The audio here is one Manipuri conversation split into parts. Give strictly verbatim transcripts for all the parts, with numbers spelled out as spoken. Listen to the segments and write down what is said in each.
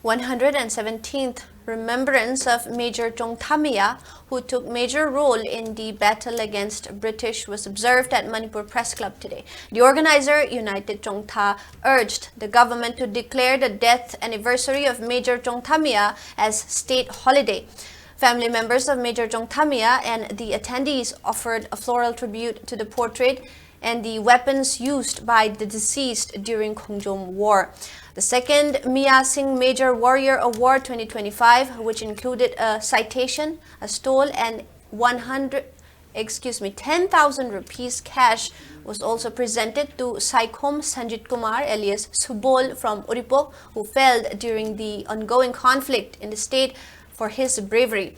one hundred seventeenth Remembrance of Major Chongtha Miya, who took major role in the battle against British, was observed at Manipur Press Club today. The organizer, United Chongtha, urged the government to declare the death anniversary of Major Chongtha Miya as state holiday. Family members of Major Chongtha Miya and the attendees offered a floral tribute to the portrait and the weapons used by the deceased during Khongjom War. The second Miya Singh Major Warrior Award twenty twenty-five, which included a citation, a stole, and one hundred, excuse me, ten thousand rupees cash, was also presented to Saikhom Sanjit Kumar alias Subol from Uripok, who fell during the ongoing conflict in the state for his bravery.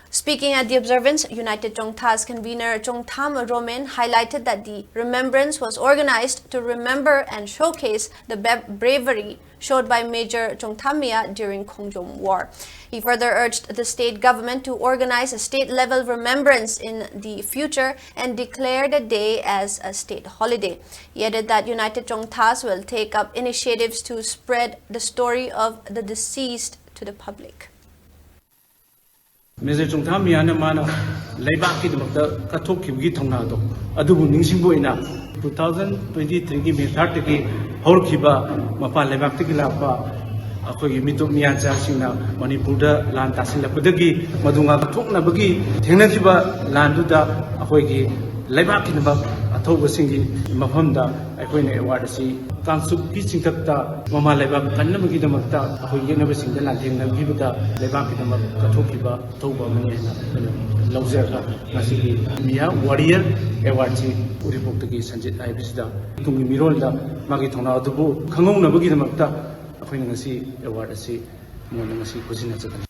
Speaking at the observance, United Chongtha's convener Chongtham Romen highlighted that the remembrance was organized to remember and showcase the be- bravery showed by Major Chongtham Miya during Khongjom War. He further urged the state government to organize a state-level remembrance in the future and declare the day as a state holiday. He added that United Chongthas will take up initiatives to spread the story of the deceased to the public. Major Chongtham ꯃꯤꯌꯥꯅ ꯃꯥꯅ ꯂꯩꯕꯥꯛꯀꯤꯗꯃꯛꯇ ꯀꯠꯊꯣꯛꯈꯤꯕꯒꯤ ꯊꯧꯅꯥꯗꯣ ꯑꯗꯨꯕꯨ ꯅꯤꯡꯁꯤꯡꯕ ꯑꯣꯏꯅ ꯇꯨ ꯊꯥꯎꯖꯟ ꯇ꯭ꯋꯦꯟꯇꯤ ꯊ꯭ꯔꯤꯒꯤ ꯃꯦ ꯊꯥꯔꯠꯇꯒꯤ ꯍꯧꯔꯛꯈꯤꯕ ꯃꯄꯥꯟ ꯂꯩꯕꯥꯛꯇꯒꯤ ꯂꯥꯛꯄ ꯑꯩꯈꯣꯏꯒꯤ ꯃꯤꯇꯣꯞ ꯃꯤꯌꯥꯟꯆꯥꯁꯤꯡꯅ ꯃꯅꯤꯄꯨꯔꯗ ꯂꯥꯟ ꯇꯥꯁꯤꯜꯂꯛꯄꯗꯒꯤ ꯃꯗꯨ ꯉꯥꯛꯊꯣꯛꯅꯕꯒꯤ ꯊꯦꯡꯅꯈꯤꯕ ꯂꯥꯟꯗꯨꯗ ꯑꯩꯈꯣꯏꯒꯤ ꯂꯩꯕꯥꯛꯀꯤꯗꯃꯛ ꯑꯊꯧꯕꯁꯤꯡꯒꯤ ꯃꯐꯝꯗ ꯑꯩꯈꯣꯏꯅ ꯑꯦꯋꯥꯔꯗ ꯑꯁꯤ ꯀꯥꯡꯆꯨꯞꯀꯤ ꯆꯤꯡꯊꯛꯇ ꯃꯃꯥ ꯂꯩꯕꯥꯛ ꯀꯟꯅꯕꯒꯤꯗꯃꯛꯇ ꯑꯩꯈꯣꯏ ꯌꯦꯛꯅꯕꯁꯤꯡꯗ ꯂꯥꯟꯊꯦꯡꯅꯈꯤꯕꯗ ꯂꯩꯕꯥꯛꯀꯤꯗꯃꯛ ꯀꯠꯊꯣꯛꯈꯤꯕ ꯑꯊꯧꯕ ꯑꯃꯅꯤ ꯍꯥꯏꯅ ꯑꯩꯈꯣꯏꯅ ꯂꯧꯖꯔꯒ ꯉꯁꯤꯒꯤ ꯃꯤꯌꯥ ꯋꯥꯔꯤꯌꯔ ꯑꯦꯋꯥꯔꯗꯁꯤ ꯎꯔꯤꯄꯣꯛꯇꯒꯤ ꯁꯟꯖꯤꯠ ꯍꯥꯏꯕꯁꯤꯗ ꯇꯨꯡꯒꯤ ꯃꯤꯔꯣꯜꯗ ꯃꯥꯒꯤ ꯊꯧꯅꯥ ꯑꯗꯨꯕꯨ ꯈꯪꯍꯧꯅꯕꯒꯤꯗꯃꯛꯇ ꯑꯩꯈꯣꯏꯅ ꯉꯁꯤ ꯑꯦꯋꯥꯔꯗ ꯑꯁꯤ ꯃꯉꯣꯟꯗ ꯉꯁꯤ ꯈꯨꯖꯤꯟꯅꯖꯕꯅꯤ꯫